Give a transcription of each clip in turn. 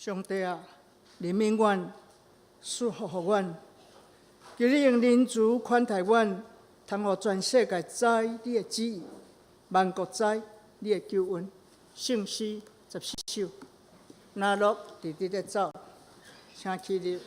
上帝啊，憐憫阮，賜福予阮，求你用仁慈寬待阮，通予全世界知你的旨意，萬國知你的救恩。聖詩14首，拿樂直直咧走，請起立。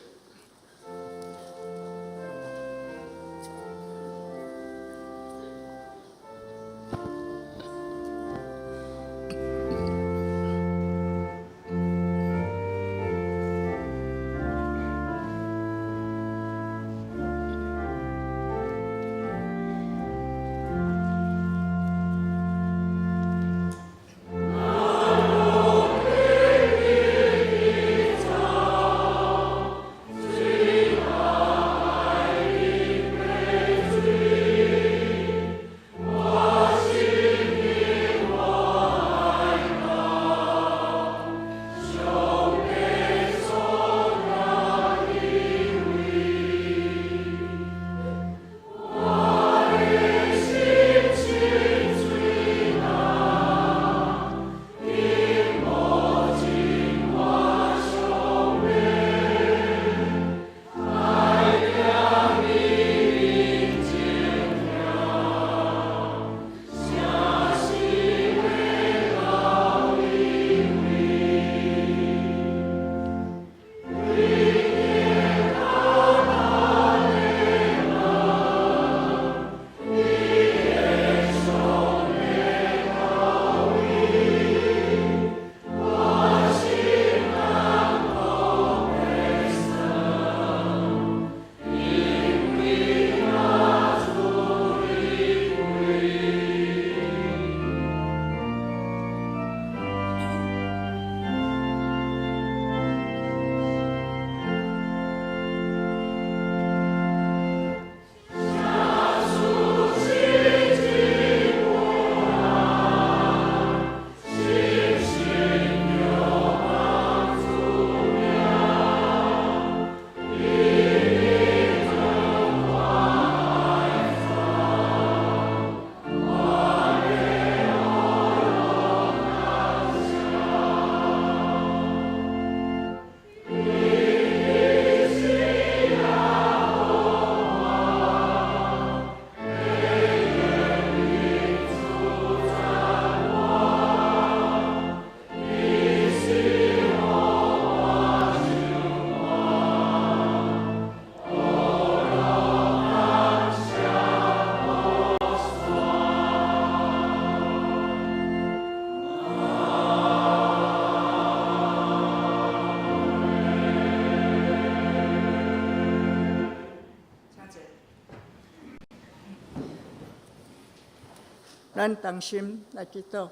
咱同心來祈禱。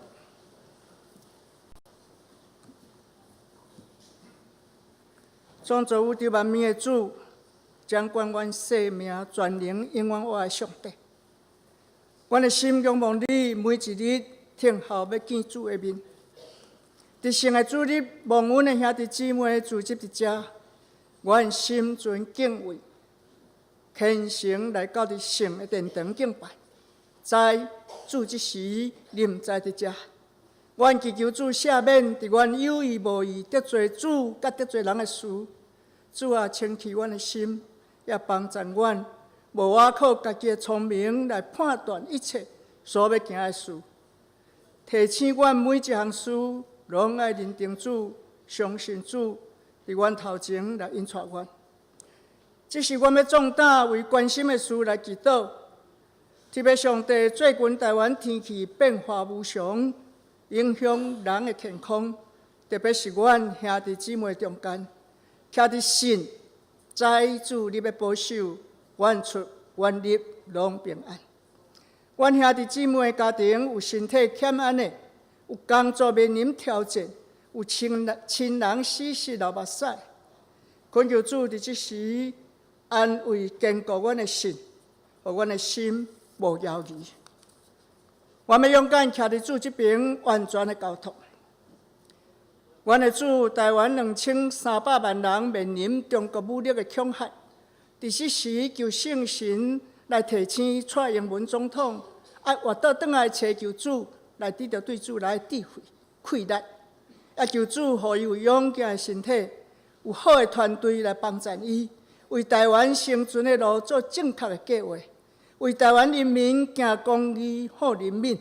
創造宇宙萬物的主，掌管阮生命、全能、永遠活的上帝。阮的心仰望你，每一日等候欲見主的面。佇聖的主日，望阮的兄弟姊妹聚集佇遮，阮心存敬畏，虔誠來到佇聖的殿堂敬拜。知主這時臨在佇遮，阮祈求主赦免，佇阮有意無意得罪主佮得罪人的事。主啊，清氣阮的心，也幫助阮，無倚靠家己的聰明來判斷一切所欲行的事。提醒阮每一項事，攏愛認定主，相信主，佇阮頭前來引帶阮。這時阮欲壯膽為關心的事來祈禱。特別上帝，最近台灣天氣變化無常，影響人的健康，特別是阮兄弟姊妹中間，徛佇信，知主你欲保守，阮出阮入攏平安。阮兄弟姊妹家庭有身體欠安的，有工作面臨挑戰，有親親人死溼流目屎，懇求主佇這時安慰堅固阮的信，予阮的心無猶豫。阮欲勇敢徛佇主這爿完全的交託。阮的主，台灣2300萬人面臨中國武力的恐嚇，佇這時求聖神來提醒蔡英文總統，愛活倒轉來尋求主，來得著對主來的智慧、氣力，也求主予伊有勇健的身體，有好的團隊來幫贊伊，為台灣生存的路做正確的計劃，為台灣人民行公義、好人民。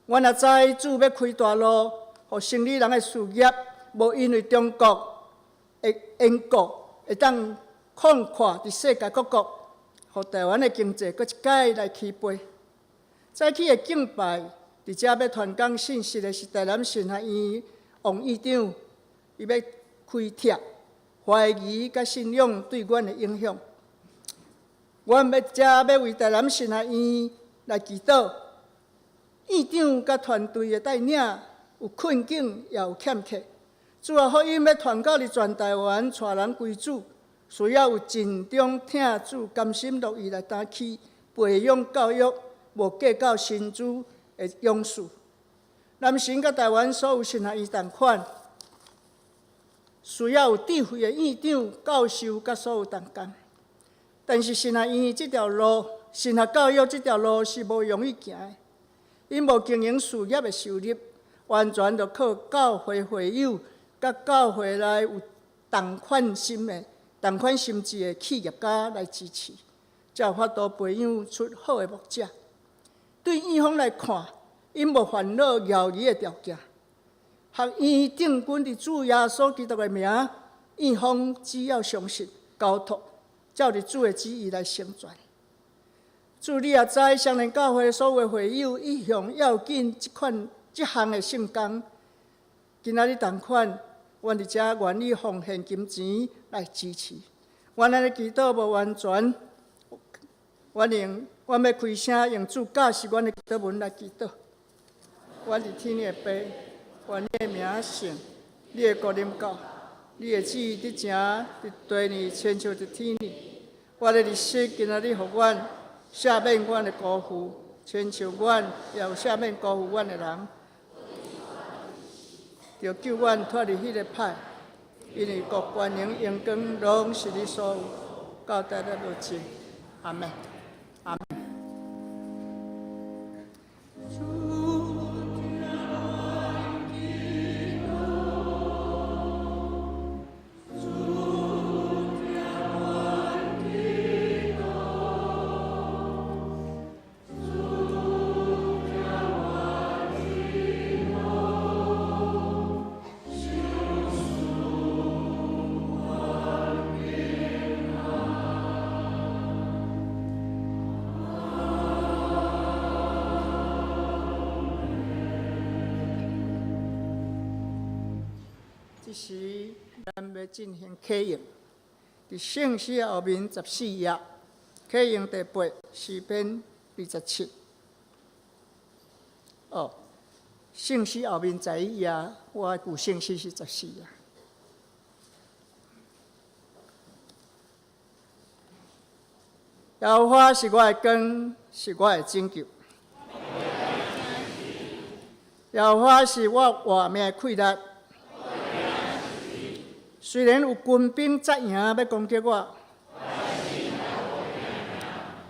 阮也知主欲開大路，予生理人的事業，無因為中國的緣故，會當擴闊佇世界各國，予台灣的經濟閣一擺來起飛。早起的敬拜，佇遮欲傳講信息的是台南神學院王院長，伊欲開帖懷疑佮信仰對阮的影響。阮欲遮欲為台南神學院來祈禱，院長佮團隊的帶領有困境，也有欠缺。主啊，福音欲傳到佇全台灣，帶人歸主，需要有盡忠疼主、甘心樂意來擔起培養教育、無計較薪資的勇士。南神佮台灣所有神學院同款，需要有智慧的院長、教授佮所有同工。但是神學院這條路，神學教育這條路是無容易行的，𪜶無經營事業的收入，完全就靠教會會友佮教會內有同款心的、同款心志的企業家來支持，才有法度培養出好的牧者。對院方來看，𪜶無煩惱枵魚的條件。學院定軍佇主耶穌基督的名，院方只要相信交託，照著主的旨意來成全。主你也知，雙連教會所有會友一向要緊這款這項的聖工。今仔日同款，阮佇遮願意奉獻金錢來支持。阮按呢祈禱無完全，阮用阮欲開聲用主教示阮的祈禱文來祈禱。阮佇天的父，願你的名聖，你的國臨到，你的旨意佇成佇地呢，親像佇天呢。阮的日食今仔日予阮，赦免阮的辜負，親像阮也有赦免辜負阮的人。著救阮脫離彼个歹，因為國權能榮光攏是你所有，到代代無盡。阿們，阿們。這時，咱欲進行啟應。佇聖詩後面14頁，啟應第八，詩篇27。哦，聖詩後面11頁，我的舊聖詩是14頁。耶和華是我的光，是我的拯救。耶和華是我活命的氣力。雖然有軍兵紮營欲攻擊我，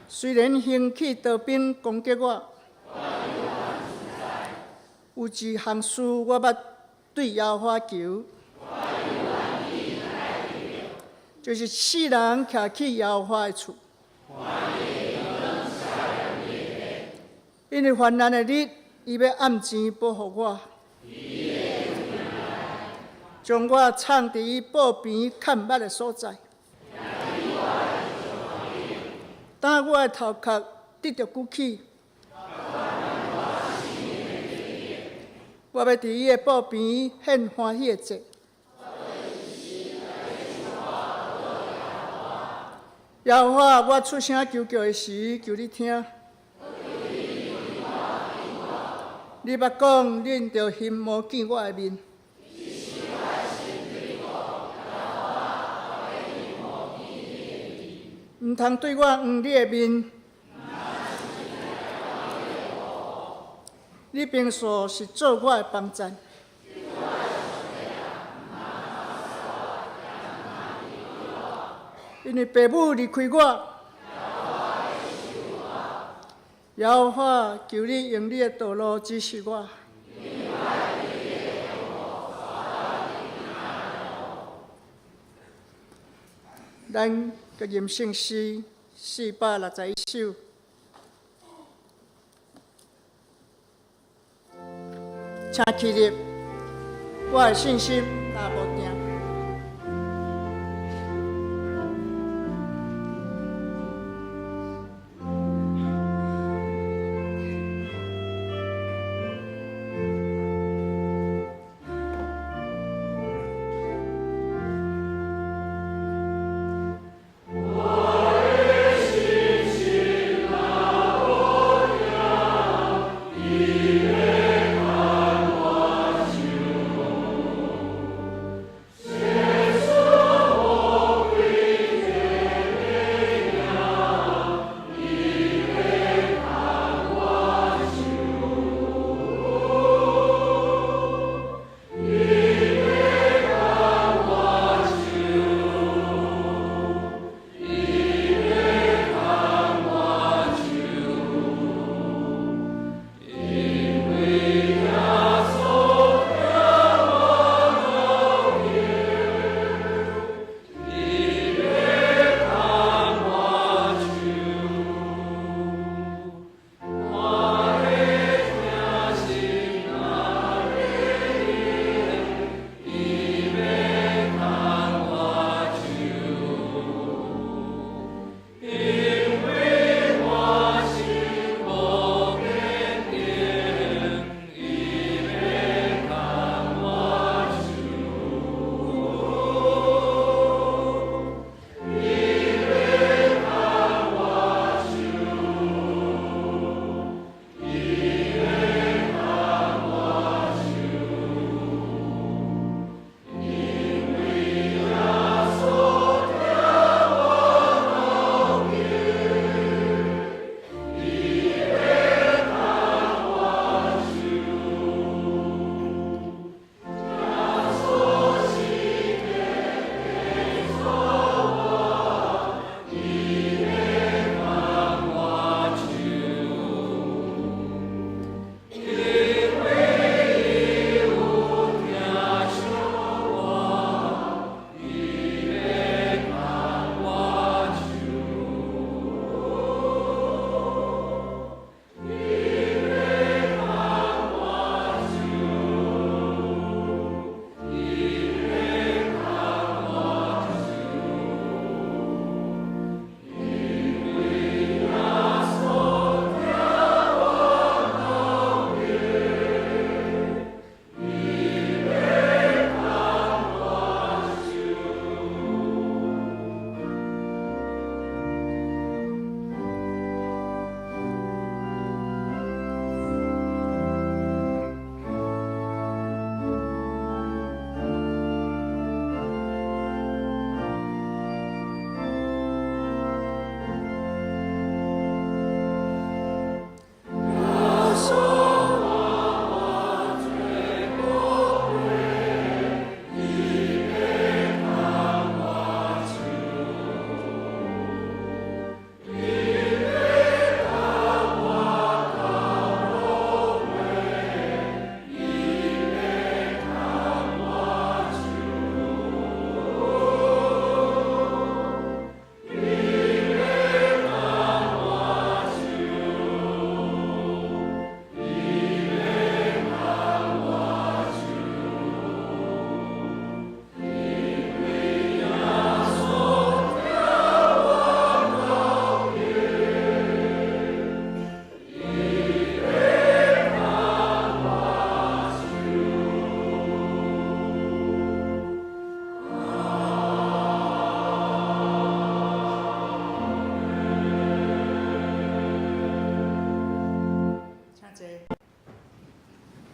雖然興起刀兵攻擊我，有一項事我捌對耶和華求，就是世人徛去耶和華的厝，因為患難的日，伊欲按錢保護我。將我藏佇伊布邊崁密的所在，當我的頭殼得著舉起，我欲佇伊的布邊獻歡喜的祭。耶和華，我出聲求叫的時，求你聽。你捌講，恁著欣慕見我的面。毋通對我掩你的面。你平素是做我的幫贊。因為父母離開我，耶和華，求你用你的道路指示我。咱閣吟聖詩461首。請起立，我的信心若無定。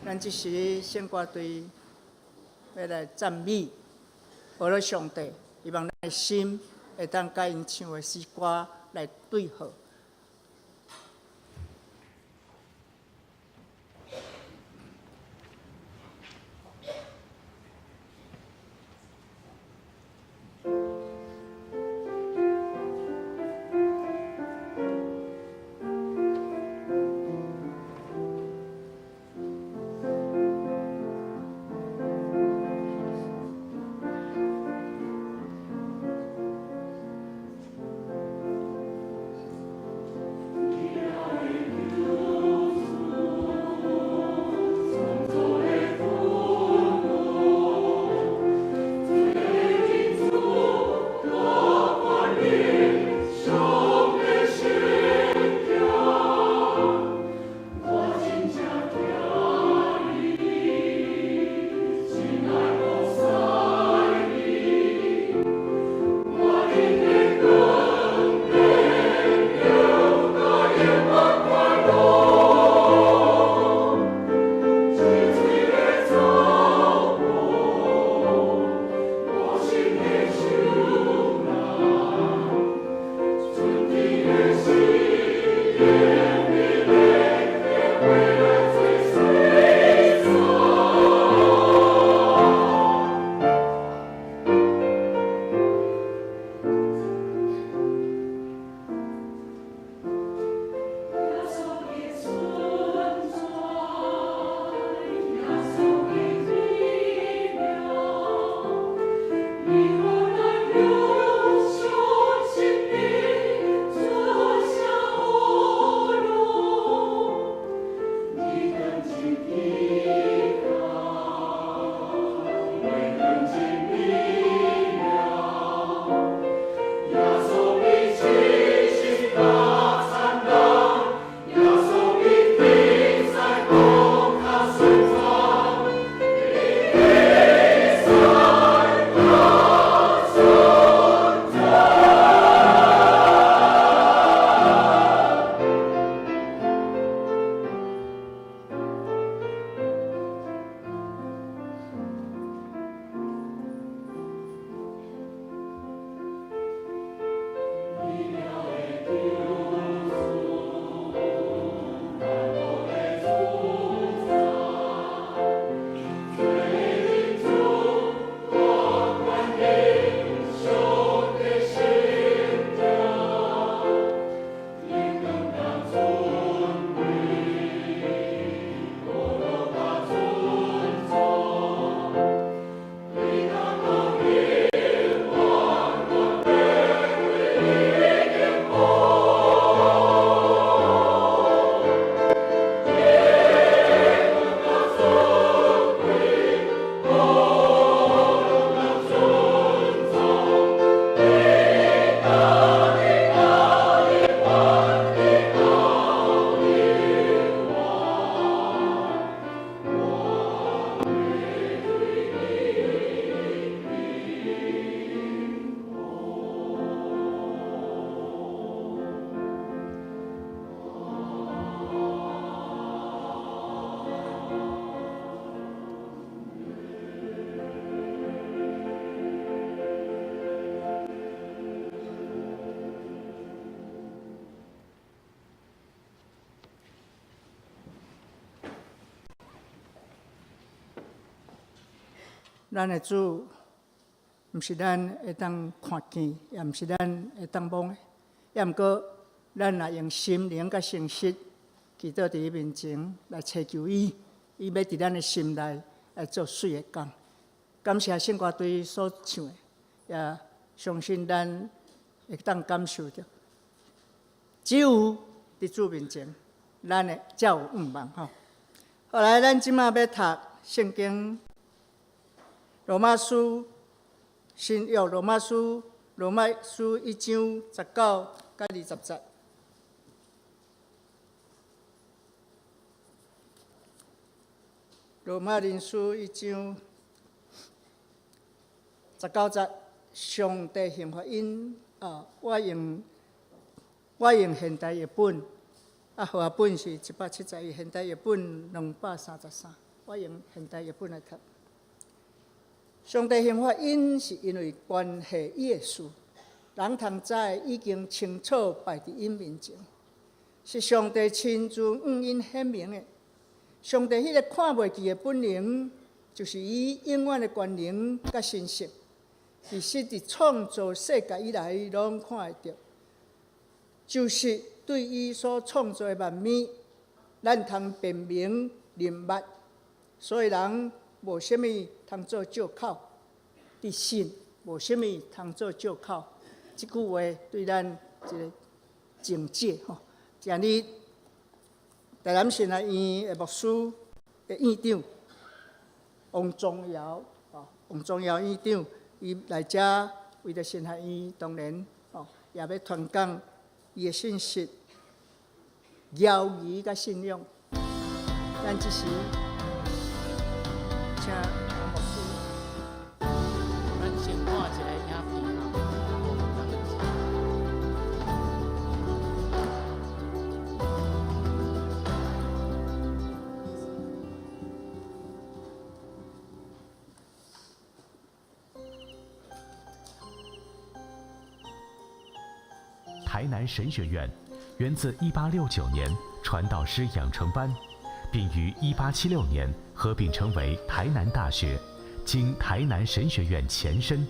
咱這時聖歌隊欲來讚美，阿羅上帝，希望咱的心會當佮𪜶唱的詩歌來對和。咱的主，毋是咱會當看見，也毋是咱會當摸的。也毋過，咱若用心靈佮誠實，祈禱佇伊面前來尋求伊，伊欲佇咱的心內來做媠的工。感謝聖歌隊所唱的，也相信咱會當感受著。只有佇主面前，咱會才有向望吼。後來，咱這馬欲讀聖經羅馬書新約羅馬書羅馬書一章19佮20節。羅馬人書一章十九節，上帝刑罰𪜶啊！我用現代譯本，啊，和合本是171，現代譯本233。我用現代譯本來讀。上帝刑罰𪜶是因為關係伊的事，人通知已經清楚擺佇𪜶面前，是上帝親自向𪜶顯明的。上帝彼个看袂見的本能，就是伊永遠的權能佮神性，其實佇創造世界以來，攏看會著。就是對伊所創造的萬物，咱通辨明認捌，所以人無啥物通做藉口，佇信無啥物通做藉口。這句話對咱一个警戒吼。今日台南神學院的牧師的院長王宗堯，王宗堯院長，伊來遮為著神學院，當然哦，也欲傳講伊的信息、教義佮信仰。咱這時請王牧師。咱先看一个影片吼。台南神學院源自1869年傳道師養成班，並於1876年合併成為台南大學，經台南神學院前身。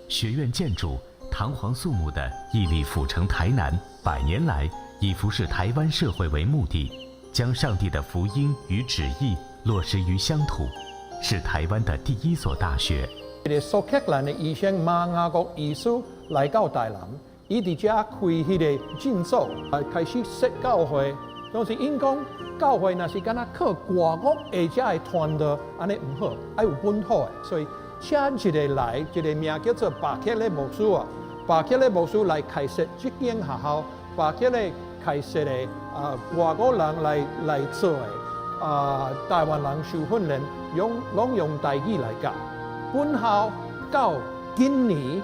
學院建築堂皇肅穆的屹立府城台南，百年來以服侍台灣社會為目的，將上帝的福音與旨意落實於鄉土，是台灣的第一所大學。這个蘇克蘭的醫生馬雅各醫師來到台南，伊佇遮開彼个診所，開始設教會。當時𪜶講教會若是敢若靠外國的遮的傳道，按呢毋好，愛有本土的，所以請一个來，一个名叫做巴克的牧師啊，巴克的牧師來開設這間學校，巴克的開設的啊外國人來做的啊，台灣人受訓練，用攏用台語來教。本校到今年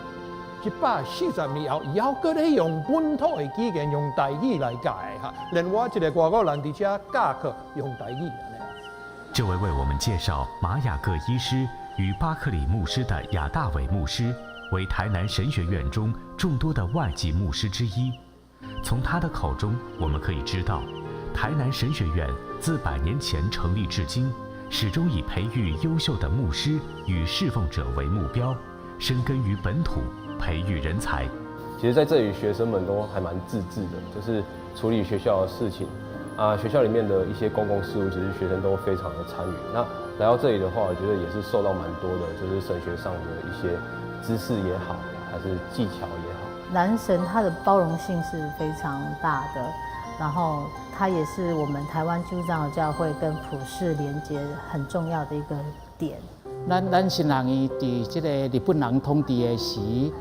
140年後，猶閣咧用本土的語言，用台語來教的哈。連我一个外國人佇遮教課用台語按呢。這位為我們介紹馬雅各醫師與巴克里牧師的亞大偉牧師，為台南神學院中眾多的外籍牧師之一。從他的口中，我們可以知道，台南神學院自百年前成立至今，始終以培育優秀的牧師與侍奉者為目標，深耕於本土，培育人才。其實，在這裡，學生們都還蠻自治的，就是處理學校的事情啊，學校裡面的一些公共事務，其實學生都非常的參與。那來到這裡的話，我覺得也是受到蠻多的，就是神學上的一些知識也好，還是技巧也好。南神它的包容性是非常大的，然後它也是我們台灣基督長老教會跟普世連接很重要的一個點。咱神學院佇這個日本人統治的時，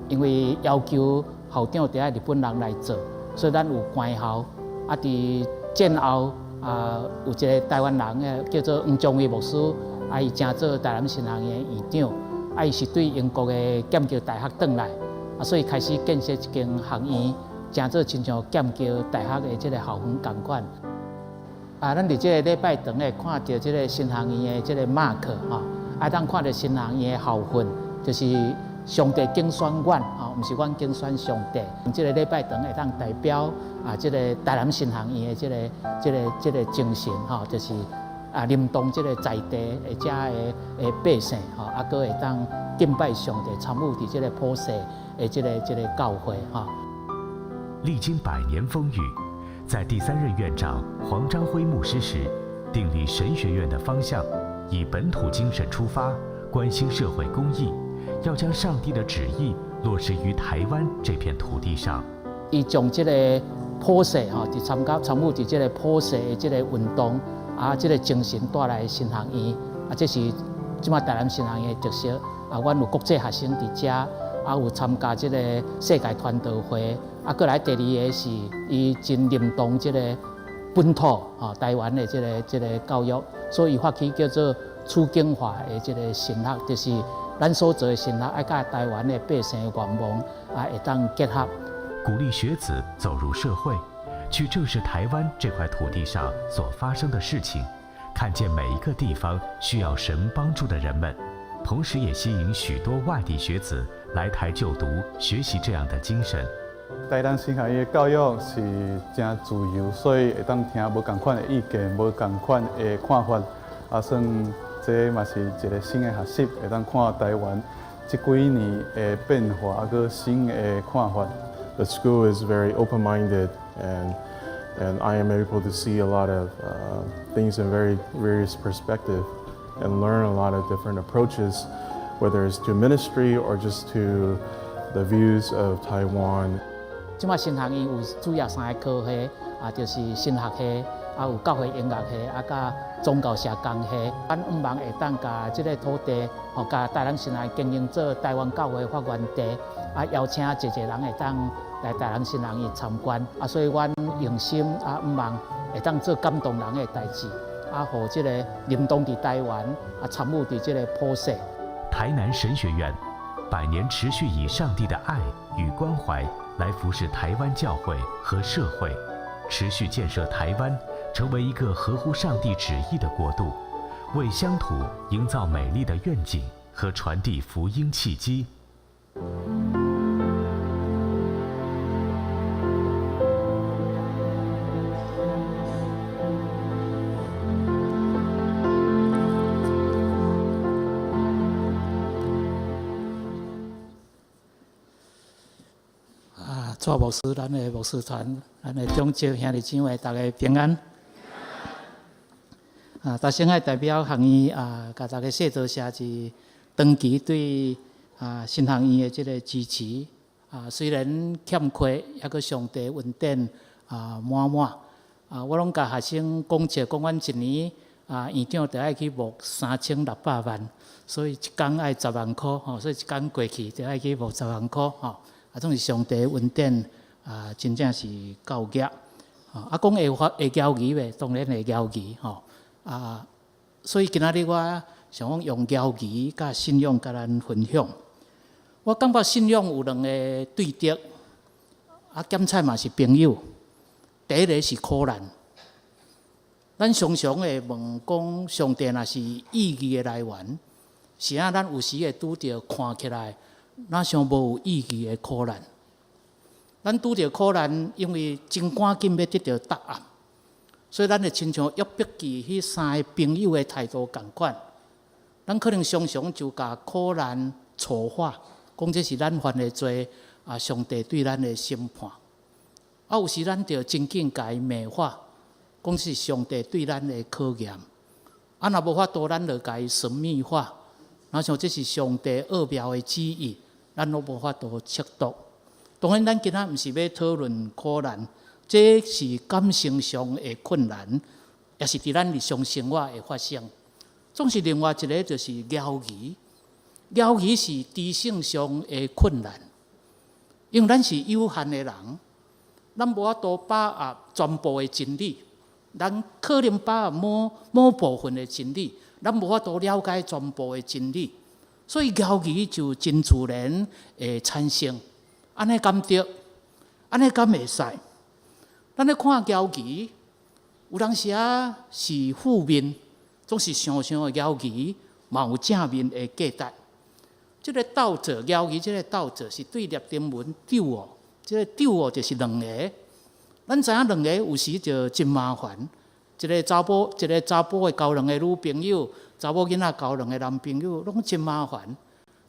因為要求校長得愛日本人來做，所以咱有官校。啊，佇戰後啊，有一个台灣人叫做黃宗威牧師，啊，伊正做台南神學院的院長，啊，伊是對英國的劍橋大學轉來，啊，所以開始建設一間學院，成做親像劍橋大學的這个校園仝款。啊，咱佇這个禮拜堂會看著這个神學院的這个 mark 吼，啊，當看著神學院的校訓，就是上帝揀選阮，吼，毋是阮揀選上帝。這个禮拜堂會當代表啊，這个台南神學院的這个精神，吼，就是啊，林東這个在地的遮的的百姓吼，啊，閣會當敬拜上帝，參與佇這个普世的這个教會吼。歷經百年風雨，在第三任院長黃章輝牧師時，訂立神學院的方向，以本土精神出發，關心社會公益，要將上帝的旨意落實於台灣這片土地上。伊將這个普世吼，佇參加參與佇這个普世的這个運動，啊，這个精神帶來神學院，啊，這是這馬台南神學院的特色。啊，阮有國際學生佇遮，啊，有參加這個世界傳道會。啊，閣來第二个是伊真認同這个本土吼台灣的這个教育，所以伊發起叫做處境化的這个神學，就是咱所做的神學愛佮台灣的百姓的願望啊，會當結合。鼓勵學子走入社會，去正視台灣這塊土地上所發生的事情，看見每一個地方需要神幫助的人們，同時也吸引許多外地學子來台就讀，學習這樣的精神。台南神學院的教育是誠自由，所以會當聽無仝款的意見、無仝款的看法，啊，算這嘛是一个新的學習，會當看台灣這幾年的變化，啊，閣新的看法。 The school is very open-minded, and I am able to see a lot of things in very various perspective and learn a lot of different approaches, whether it's to ministry or just to the views of Taiwan. 這馬神學院有主要三个科系，啊，就是神學系，啊，有教會音樂系，啊，佮宗教社工系。咱向望會當共這个土地，吼，共台南神學院經營做台灣教會發源地，啊，邀請濟濟人會當來台南神學院參觀。啊，所以阮用心啊，向望會當做感動人的代誌，啊，予這个林東佇台灣啊，參與佇這个普世。台南神學院百年持續以上帝的愛與關懷來服侍台灣教會和社會，持續建設台灣成為一個合乎上帝旨意的國度，為鄉土營造美麗的願景和傳遞福音契機。啊，蔡牧師，咱的牧師團，咱的長執兄弟姊妹，大家平安。啊，頭先愛代表學院啊，共大家說多謝是長期對啊神學院的這个支持。啊，雖然欠缺，猶閣上帝恩典啊滿滿。啊，我攏共學生講笑，講阮一年啊院長著愛去募3600萬，所以一工愛十萬箍吼，所以一工過去著愛去募十萬箍吼。啊，總是上帝恩典啊，真正是夠額。啊，講會發會驕疑袂？當然會驕疑吼。啊，所以今仔日我想講用驕疑佮信仰共咱分享。我感覺信仰有兩个對敵，啊，檢採嘛是朋友。第一个是苦難。咱常常會問講，上帝若是意義的來源，是啊，咱有時會拄著看起來若像無有意義的苦難。咱拄著苦難，因為真趕緊欲得著答案，所以咱會親像約伯記彼三个朋友的態度仝款。咱可能常常就共苦難錯化，講這是咱犯的罪，啊，上帝對咱的審判。啊，有時咱就真緊共伊美化，講是上帝對咱的考驗。啊，若無法度，咱就共伊神秘化，若像這是上帝奧妙的旨意，咱攏無法度測度。當然，咱今仔毋是欲討論苦難，這是感情上的困難，也是佇咱日常生活會發生。總是另外一个就是驕疑，驕疑是知性上的困難，因為咱是有限的人，咱無法度把握全部的真理，咱可能把握某某部分的真理，咱無法度了解全部的真理，所以驕疑就真自然會產生。按呢敢對？按呢敢會使？咱咧看驕疑，有當時仔是負面，總是想想的驕疑，嘛有正面的價值。這个鬥者驕疑，這个鬥者是對拉丁文 duo，這个 duo 就是兩个。咱知影兩个有時就真麻煩，一个查埔，一个查埔會交兩个女朋友，查某囡仔交兩个男朋友，攏真麻煩。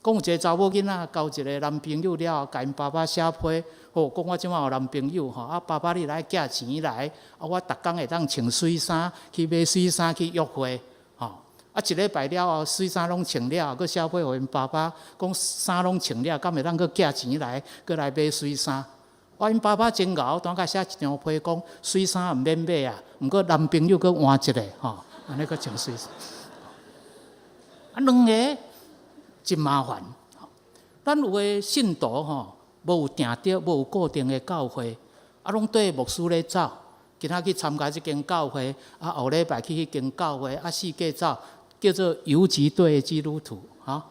講有一个查某囡仔交一个男朋友了後，共𪜶爸爸寫批，吼，講我這馬有男朋友吼，啊爸爸你來寄錢來，啊我逐工會當穿媠衫去買媠衫去約會，吼。啊一禮拜了後，媠衫攏穿了，閣寫批予𪜶爸爸，講衫攏穿了，敢會當閣寄錢來，閣來買媠衫。我𪜶爸爸真𠢕，當共寫一張批講，媠衫毋免買啊，毋過男朋友閣換一个，吼，按呢閣穿媠衫。啊，兩个真麻煩。咱有的信徒吼，無有定著，無有固定的教會，啊，攏綴牧師咧走。今仔去參加這間教會，啊，後禮拜去彼間教會，啊，四界走，叫做游擊隊的基督徒，吼。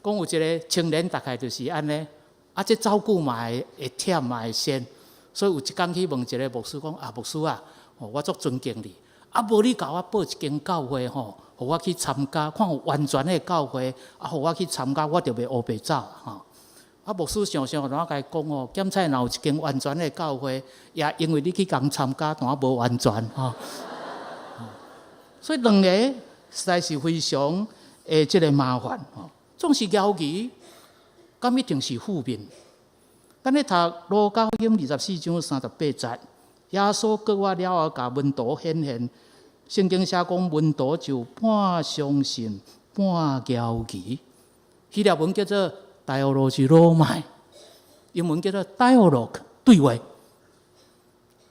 講有一个青年，大概就是按呢，啊，這走久嘛會會忝嘛會鉎，所以有一工去問一个牧師講：啊，牧師啊，我足尊敬你，啊，無你共我報一間教會吼，予我去參加，看有完全的教會，啊，予我去參加，我就袂烏白走，吼。啊，牧師想想，怎共伊講哦？檢菜若有一間完全的教會，也因為你去共參加，當無完全吼。所以兩個實在是非常的這个麻煩吼。總是猶疑，敢一定是負面？咱咧讀路加福音24章38節，耶穌過活了後，共門徒顯現。聖經寫講門徒就半相信半猶疑。希臘文叫做 dialogizomai，英文叫做 dialogue 對話。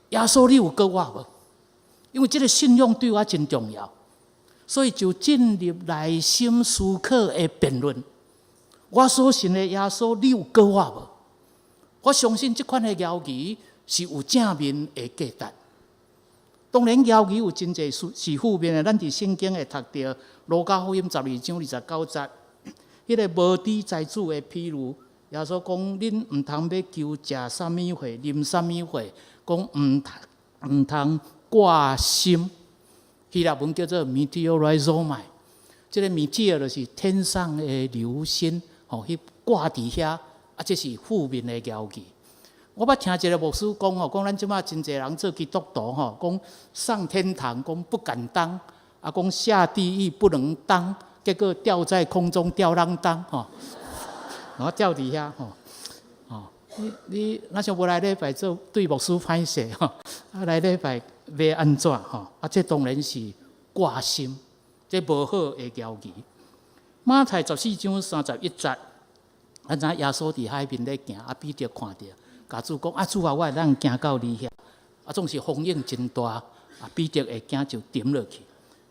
耶穌，你有過活無？因為這个信仰對我真重要，所以就進入內心思考的辯論。我所信的耶穌，你有過活無？我相信這款的猶疑是有正面的價值。當然，猶疑有真濟是是負面的。咱佇聖經會讀著路加福音12章29節，彼个無知財主的譬喻，耶穌講：恁毋通欲求食啥物貨，啉啥物貨，講毋毋通掛心。希臘文叫做 meteorizomai，這个 meteor 就是天上的流星，吼，彼掛佇遐，啊，這是負面的猶疑。我捌聽一个牧師講吼，講咱這馬真濟人做基督徒吼，講上天堂講不敢當，啊，講下地獄不能當，結果吊在空中吊啷當吼，然後吊佇遐吼，吼，你你若像無來禮拜做對牧師歹勢吼，啊來禮拜欲按怎吼？啊，這當然是掛心，這無好的猶疑。馬太14章31節，咱知影耶穌佇海邊咧行，啊彼得看著。共主講啊，主啊，我會當行到你遐，啊，總是風湧真大，啊，彼得會驚就沉落去。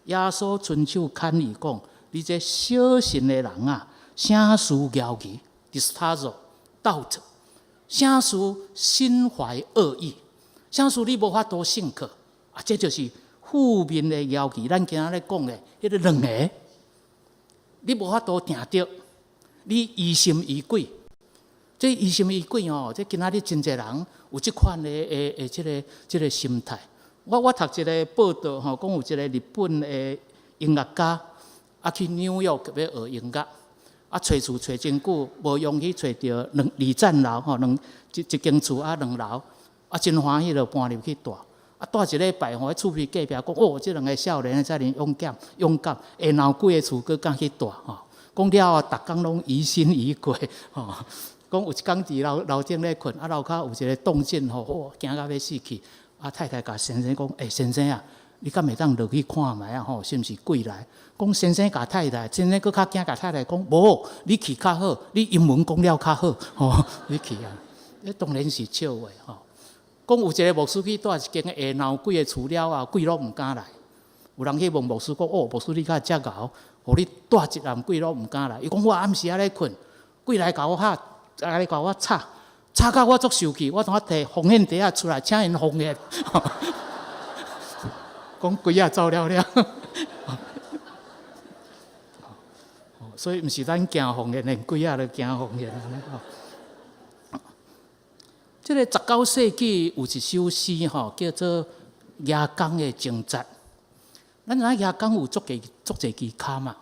耶穌伸手牽伊講：你這小信的人啊，啥事猶疑？distazo doubt，啥事心懷惡意？啥事你無法度信靠？啊，這就是負面的猶疑。咱今仔咧講的，彼个兩个，你無法度定著，你疑心疑鬼。這疑心疑鬼哦，這今仔日真濟人有這款的的的這个這个心態。我我讀一个報道吼，講有一个日本的音樂家，啊去紐約欲學音樂，啊揣厝揣真久，無容易揣著兩二層樓吼，兩一一間厝啊兩樓，啊真歡喜就搬入去蹛。啊蹛一禮拜吼，彼厝邊隔壁講哦，這兩个少年遮爾勇敢勇敢，下樓幾个厝閣敢去蹛吼。講了後，逐工攏疑心疑鬼吼。講有一工佇樓樓頂咧睏，啊樓跤有一个動靜吼，哇驚甲欲死去。啊太太共先生講，欸先生啊，你敢會當落去看覓啊吼，是毋是鬼來？講先生共太太，先生閣較驚，共太太講，無，你去較好，你英文講了較好，吼，你去啊。這當然是笑話吼。講有一个牧師去蹛一間下鬧鬼的厝了後，鬼攏毋敢來。有人去問牧師講，哦，牧師你敢遮𠢕，予你蹛一暗鬼攏毋敢來。伊講我暗時仔咧睏，鬼來共我嚇。啊！來共我吵，吵甲我足受氣，我當我提奉獻袋仔出來，請𪜶奉獻。講鬼仔走了了。所以毋是咱驚奉獻，連鬼仔都驚奉獻按呢吼。這个19世紀有一首詩吼，叫做《蜈蚣的掙扎》。咱知影蜈蚣有足濟足濟支跤嘛，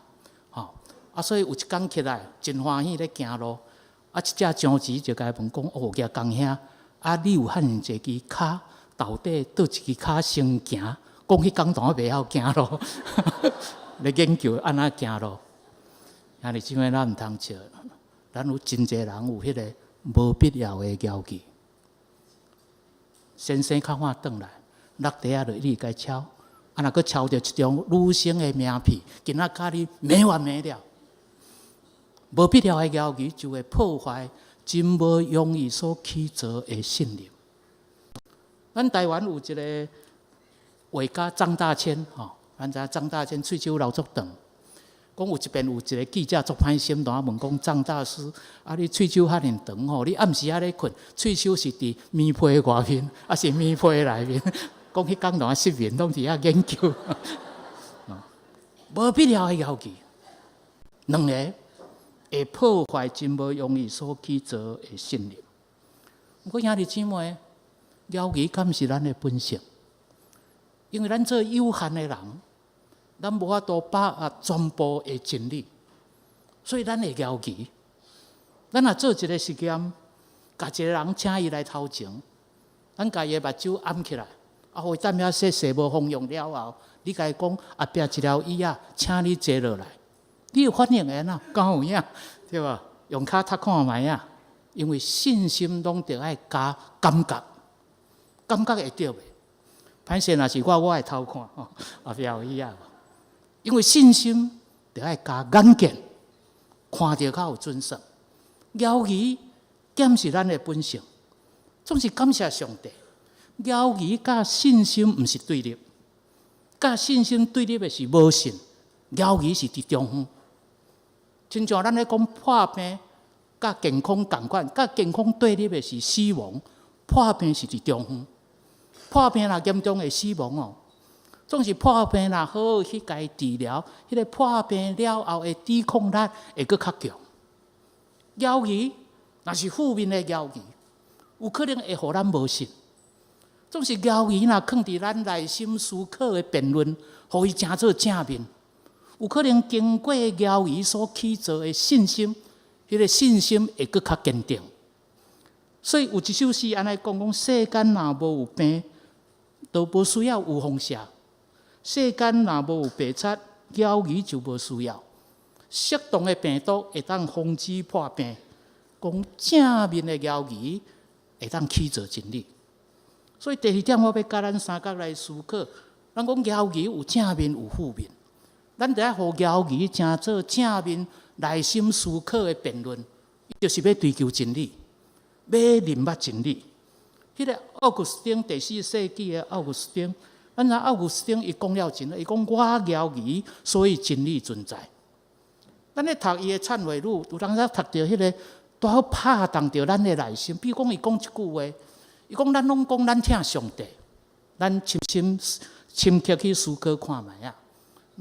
吼啊，所以有一工起來真歡喜咧行路。啊！一隻章魚就共伊問講：哦，蜈蚣兄，啊，你有遐爾濟支跤，到底佗一支跤先行？講彼工當袂曉行路，咧研究按怎行路。兄弟姊妹，咱毋通笑，咱有真濟人有彼个無必要的枵疑。先生較晚轉來，落地仔就一直共抄，啊，若閣抄著一張女生的名片，今仔佮你沒完沒了。無必要的枵疑就會破壞真無容易所起造的信任。咱台灣有一个畫家張大千，吼，咱知影張大千喙鬚留足長。講有一遍有一个記者足歹心，同問講張大師，啊你喙鬚遐爾長吼，你暗時仔咧睏，喙鬚是佇棉被外面，抑是棉被內面？講彼工同失眠，攏佇遐研究。無必要的枵疑，兩个會破壞真無容易所起造的信任。毋過兄弟姊妹，枵疑敢是咱的本性？因為咱做有限的人，咱無法度把握全部的真理，所以咱會枵疑。咱若做一个實驗，共一个人請伊來頭前，咱共伊的目睭掩起來，啊，予伊踮遐說踅無方向了後，你共伊講後壁一條椅仔，請你坐落來，你的反應會按怎？敢有影？對無？用跤踢看覓仔？因為信心攏著愛加感覺，感覺會對袂？歹勢若是我，我會偷看吼，後壁有椅仔無？因為信心著愛加眼見，看著較有準繩。枵疑敢是咱的本性，總是感謝上帝。枵疑佮信心毋是對立，佮信心對立的是無信，枵疑是佇中間。親像咱咧講破病佮健康仝款，佮健康對立的是死亡，破病是佇中間。破病若嚴重會死亡哦。總是破病若好好去共伊治療，彼個破病了後的抵抗力會閣較強。枵疑若是負面的枵疑，有可能會予咱無信。總是枵疑若囥佇咱內心思考的辯論，予伊成做正面，有可能經過枵疑所起造的信心，彼個信心會閣較堅定。所以有一首詩按呢講講：世間若無有病，就無需要預防射；世間若無有白賊，枵疑就無需要。適當的病毒會當防止破病，講正面的枵疑會當起造真理。所以第二點，我欲佮咱三角來思考，咱講枵疑有正面有負面，咱著愛予枵疑成做正面內心思考的辯論，就是欲追求真理，欲認捌真理。彼个奧古斯丁，第四世紀的奧古斯丁，咱知奧古斯丁伊講了真，伊講我枵疑，所以真理存在。咱咧讀伊的懺悔錄，有當時讀著彼个拄好拍動著咱的內心。比如講，伊講一句話，伊講咱攏講咱疼上帝，咱深深深刻去思考看覓仔。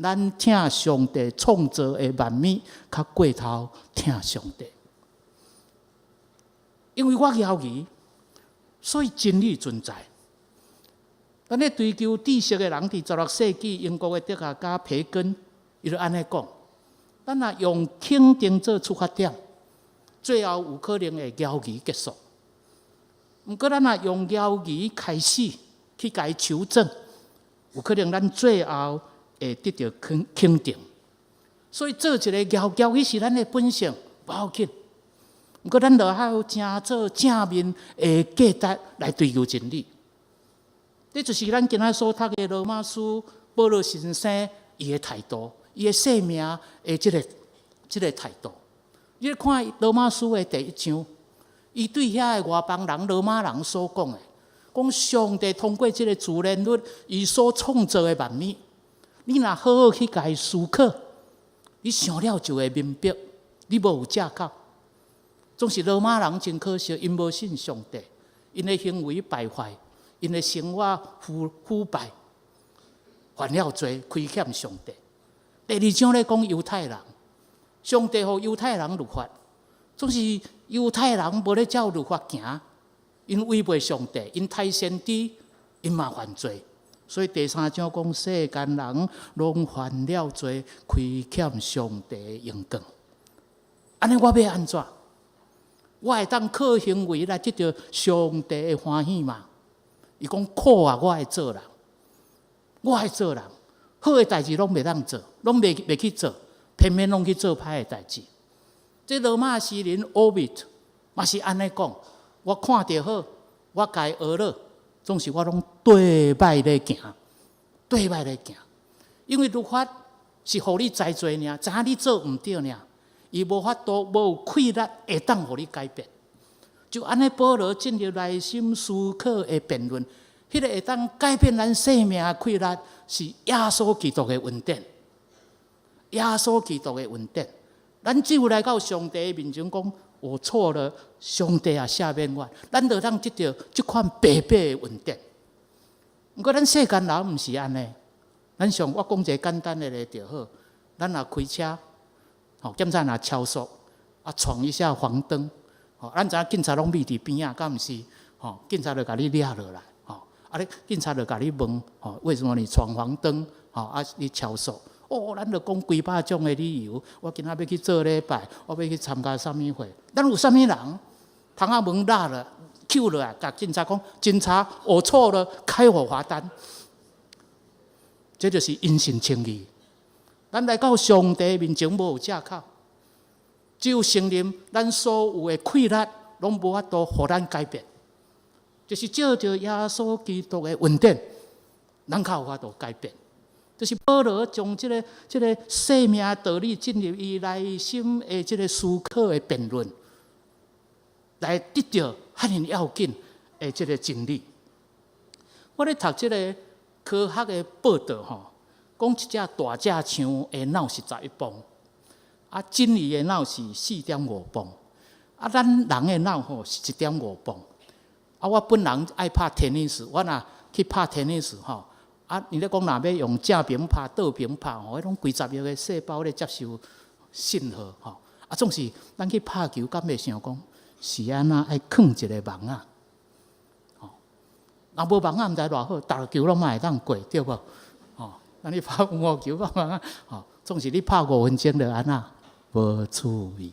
咱疼上帝創造的萬物，較過頭疼上帝。因為我枵疑，所以真理存在。咱咧追求知識的人，佇16世紀英國的哲學家培根，伊就按呢講：咱若用肯定做出發點，最後有可能會枵疑結束。毋過咱若用枵疑開始去共伊求證，有可能咱最後會得著肯肯定。所以做一个枵枵疑是咱的本性，無要緊。毋過咱著愛成做正面的價值來追求真理。這就是咱今仔所讀的羅馬書保羅先生伊的態度，伊的生命的這個態度。你看羅馬書的第一章，伊對遐个外邦人、羅馬人所講的，講上帝通過這个自然律，伊所創造的萬物，你若好好去共伊思考，你想了就會明白，你無有藉口。總是羅馬人真可惜，𪜶無信上帝，𪜶的行為敗壞，𪜶的生活腐腐敗，犯了罪，虧欠上帝。第二章咧講猶太人，上帝予猶太人律法，總是猶太人無咧照律法行，𪜶違背上帝，𪜶刣先知，𪜶嘛犯罪。所以第三章講世間人攏犯了罪，虧欠上帝的榮光。按呢我欲按怎？我會當靠行為來得著上帝的歡喜嗎？伊講苦啊，我的做人，我愛做人，好的代誌攏袂當做，攏袂去做，偏偏攏去做歹的代誌。這羅馬詩人 Ovid 嘛是按呢講，我看著好，我共伊學了，總是我攏綴䆀咧行，綴䆀咧行。因為律法是予你知罪爾，知影你做毋對爾，伊無法度無氣力會當予你改變。就按呢，保羅進入內心思考的辯論，彼個會當改變咱生命的氣力，是耶穌基督的恩典。耶穌基督的恩典，咱只有來到上帝面前講，我錯了，上帝啊赦免我，咱就當得著這款白白的恩典。毋過咱世間人毋是按呢，咱像我講一個簡單的例就好，咱若開車，吼，檢查若超速，啊，闖一下黃燈，吼，咱知影警察攏覕佇邊仔，敢毋是？吼，警察就共你掠落來，吼，啊，你警察就共你問，吼，為什麼你闖黃燈？吼，啊，你超速？哦，咱就講幾百種的理由。我今仔欲去做禮拜，我欲去參加啥物會？咱有啥物人？窗仔門拉了，抾落來，共警察講：警察，我錯了，開我罰單。這就是因信稱義。咱來到上帝面前無藉口，只有承認咱所有的氣力，攏無法度予咱改變。就是借著耶穌基督的恩典，咱較有法度改變。就是保羅將這個生命道理進入伊內心的這個思考的辯論，來得著遐爾要緊的這個真理。我咧讀這個科學的報道吼，講一隻大隻象的腦是11磅，啊，鯨魚的腦是4.5磅，啊，咱人的腦吼是1.5磅。啊，我本人愛拍 tennis，我若去拍 tennis 吼。啊！你咧講若欲用正爿拍、倒爿拍吼，彼攏幾十億个細胞咧接受信號吼。啊，總是咱去拍球，敢會想講是按怎愛囥一个網仔？吼，若無網仔，毋知偌好，逐个球攏嘛會當過，對無？吼，咱你拍羽毛球，幹嘛？吼，總是你拍5分鐘就按怎無趣味。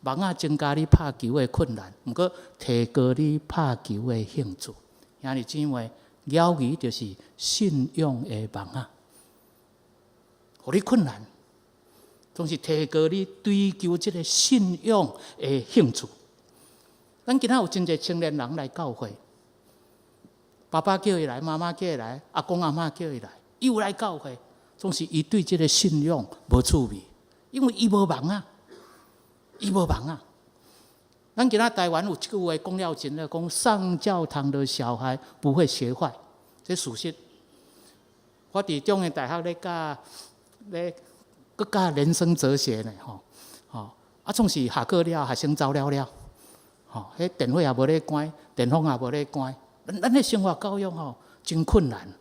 網仔增加你拍球的困難，毋過提高你拍球的興趣。兄弟姊妹，猶豫就是信仰的網仔，予你困難，總是提高你追求這個信仰的興趣。咱今仔有真濟青年人來教會，爸爸叫伊來，媽媽叫伊來，阿公阿嬤叫伊來，伊有來教會，總是伊對這個信仰無趣味，因為伊無網仔，伊無網仔。咱今仔台灣有一句話講了真咧，講上教堂的小孩不會學壞，這事實。我佇中原大學咧教咧，閣教人生哲學呢，吼吼啊，總是下課了，學生走了了，吼，彼電火也無咧關，電風也無咧關，咱的生活教育吼真困難，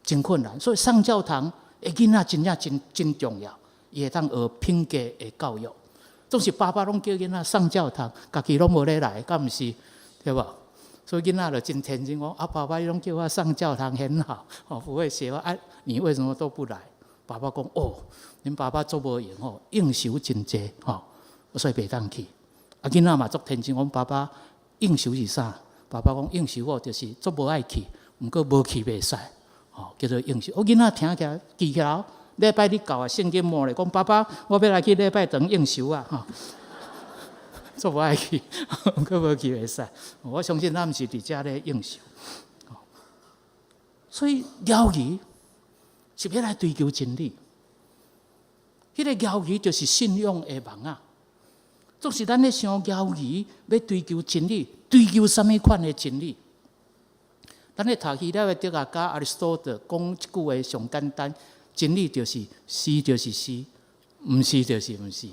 真困難。所以上教堂的囡仔真正真真重要，伊會當學品格的教育。總是爸爸攏叫囡仔上教堂，家己攏無咧來，敢毋是？對無？所以囡仔就真天真講，啊，爸爸你攏叫我上教堂很好，哦，不會學啊，你為什麼都不來？爸爸講，哦，恁爸爸足無閒吼，應酬真濟吼，所以袂當去。啊，囡仔嘛足天真，講爸爸應酬是啥？爸爸講應酬哦，就是足無愛去，毋過無去袂使，吼，叫做應酬。我囡仔聽起來記起來。禮拜日到啊，聖經摸咧，講爸爸，我欲來去禮拜堂應酬啊，吼，足無愛去，閣無去袂使。我相信咱毋是佇遮咧應酬，所以猶豫是欲來追求真理。彼個猶豫就是信仰的網仔。總是咱咧想猶豫，欲追求真理，追求啥物款的真理？咱咧讀希臘的哲學家亞里士多德講一句話上簡單。真理就是是就是是，毋是就是毋是。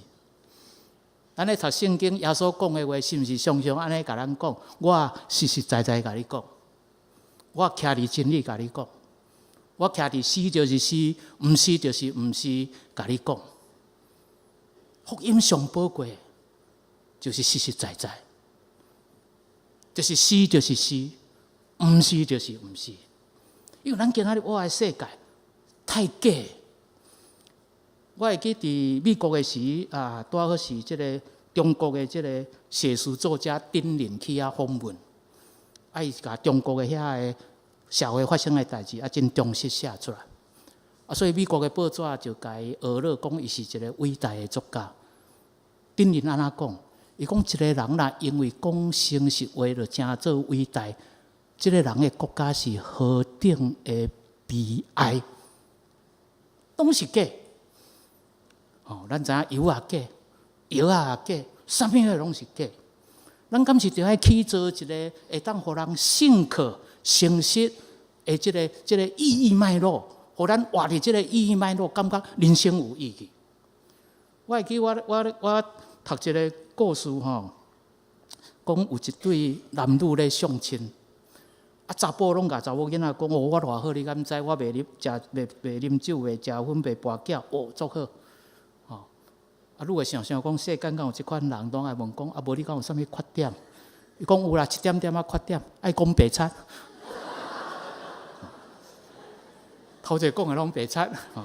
咱咧讀聖經，耶穌講的話，是毋是常常按呢共咱講？我實實在在共你講，我徛佇真理共你講，我徛佇是就是是，毋是就是毋是，共你講。福音上寶貴，就是實實在在，就是是就是是，毋是就是毋是。因為咱今仔日活的世界太假。我會記佇美國的時啊，拄好是這個中國的這個寫書作家丁玲去遐訪問，啊，伊共中國的遐个社會發生的代誌，啊，真忠實寫出來。啊，所以美國的報紙就共伊呵咾講，伊是一個偉大的作家。頂人按怎講？伊講一個人若因為講誠實話就成做偉大，這個人的國家是何等的悲哀，攏是假。吼，咱知影油也假，藥也假，啥物貨攏是假。咱敢是著愛去做一個會當予人信靠、誠實的這個意義脈絡，予咱活佇這個意義脈絡，感覺人生有意義。我會記我讀一個故事吼，講有一對男女咧相親，啊查埔攏共查某囡仔講，哦，我偌好，你敢知？我袂啉食，袂啉酒，袂食薰，袂跋筊，哦，足好。吼，啊，你會想想講，世間敢有這款人，攏愛問講，啊，無你敢有啥物缺點？伊講有啦，一點點仔缺點，愛講白賊。頭一個講的攏白賊。吼，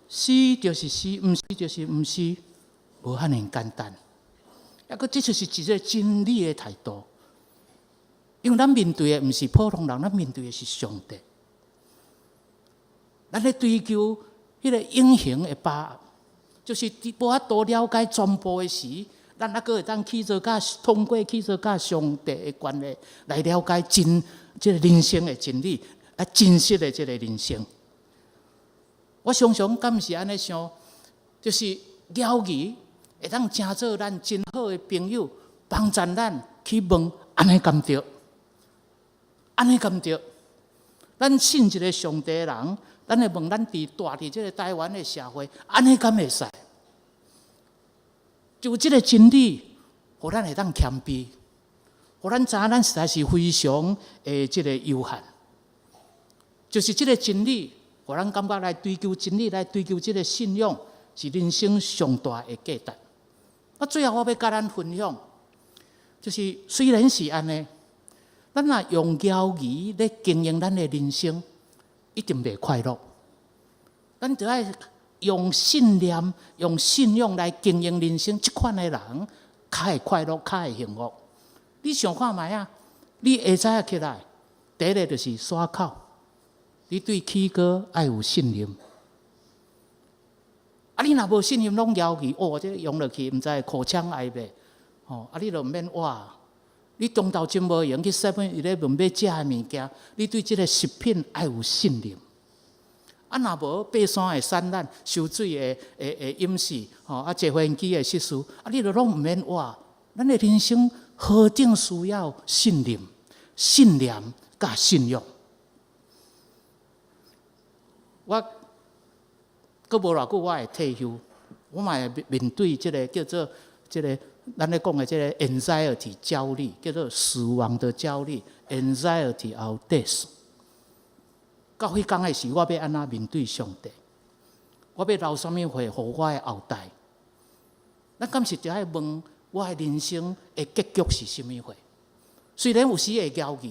是就是是，毋是就是毋是，無遐爾簡單。抑閣這就是一個真理的態度，因為咱面對的毋是普通人，咱面對的是上帝。咱咧追求彼個永恆的把握，就是佇無法度了解全部的時，咱猶閣會當去做佮通過去做佮上帝的關係來了解真這個人生的真理，啊，真實的這個人生。我常常敢是按呢想，就是猶豫會當成做咱真好的朋友，幫助咱去問按呢敢著，按呢敢著。咱信一個上帝的人，咱會問咱佇蹛佇這個台灣的社會，按呢敢會使？就這個真理，予咱會當謙卑，予咱知影咱實在是非常的這個有限。就是這個真理，予咱感覺來追求真理，來追求這個信仰，是人生上大的價值。啊，最後我欲佮咱分享，就是雖然是按呢，咱若用猶豫咧經營咱的人生，一定袂快樂。咱著愛用信念、用信仰來經營人生，這款的人較會快樂，較會幸福。你想看覓啊？你下早起來，第一个就是刷口，你對起歌愛有信任。啊，你若無信任，攏猶豫，哦，這個用落去，毋知會口腔癌袂？吼，啊，你就毋免活。你中晝真無閒去 Seven Eleven 買食的物件，你對這个食品愛有信任。啊，若無爬山會散難，泅水會淹死，吼，啊，坐飛機會失事，啊，你就攏毋免活。咱的人生何等需要信任、信念佮信仰。我閣無偌久，我會退休，我嘛會面對這个叫做這个咱咧講的這个 anxiety 焦慮，叫做死亡的焦慮 anxiety of death。到彼工的時，我欲按怎面對上帝？我欲留啥物話予我的後代？咱敢是著愛問我的人生的結局是啥物貨？雖然有時會猶豫，